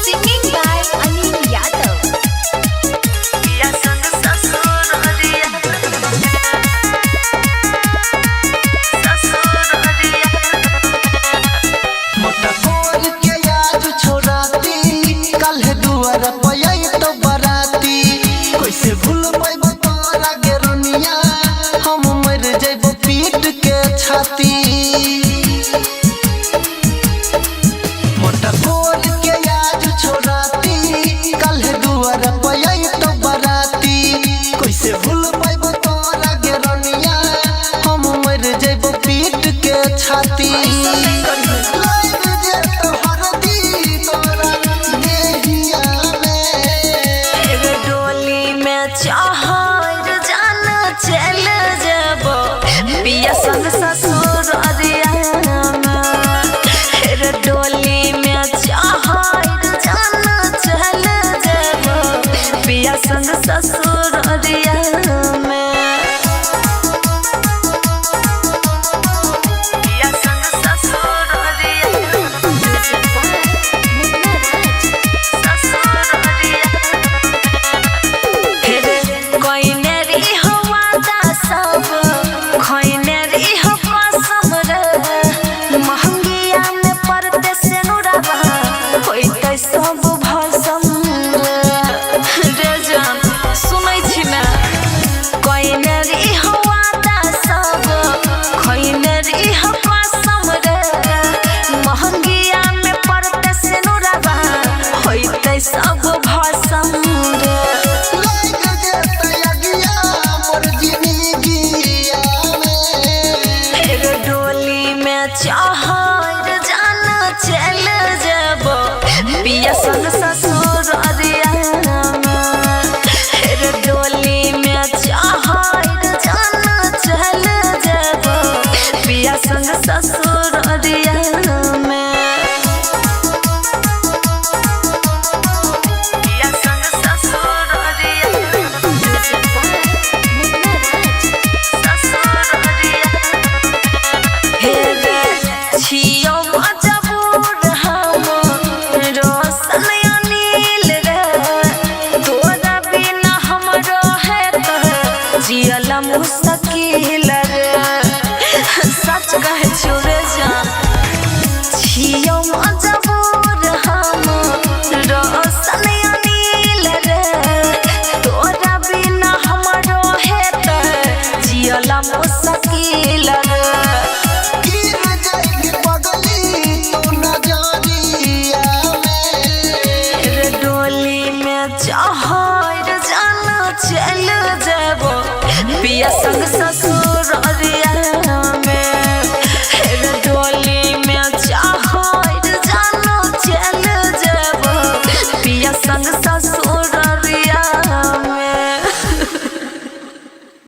Singing by Anil Yadav. मोटकोर के आज छोराती कल दुआर पयई तो बराती कैसे भूल पैबो तोरा गे रुनिया हम मर जइबो पीट के छाती। मोटकोर के आज छोराती कल दुआर पयई तो बराती कैसे भूल पैबो तोरा गे रुनिया हम मर जइबो पीट के छाती। लाग जेतो हरदी तोरा देहिया में। एगो डोली में चहर जान चल जबो पिया संग ससुर अरियाना। रे डोली में चहर जान चल जबो पिया संग ससुर अरियाना। पिया संग ससुर Ariana. Music by Munna Raj. सब भसम रे जान सुनै छी ना कइने रे हवादा सब खइने रे हो कसम रे महंगिया में पड़ते सेनुरबा होइते सब भसम रे। लाग जेतो अगिया मोर जिंदगिया में। फिर डोली में चहर जान चल जबो पिया संग ससुर अरियाना। फिर डोली में चहर जान चल जबो पिया संग ससुर अरियाना। पिया संग ससुर Ariana. Music by Munna Raj. छियो मजबूर हम रोशन अनिल रे तोरा बिना हम रहे त जियल मुश्किल रे सच कहे छियो रे जान। छियो मजबूर हम रोशन अनिल रे तोरा बिना हम रहे त जियल मुश्किल रे। गिर जाएगी पगली तू नजरिया में। रे डोली में चहर जान चल जबो पिया संग ससुर।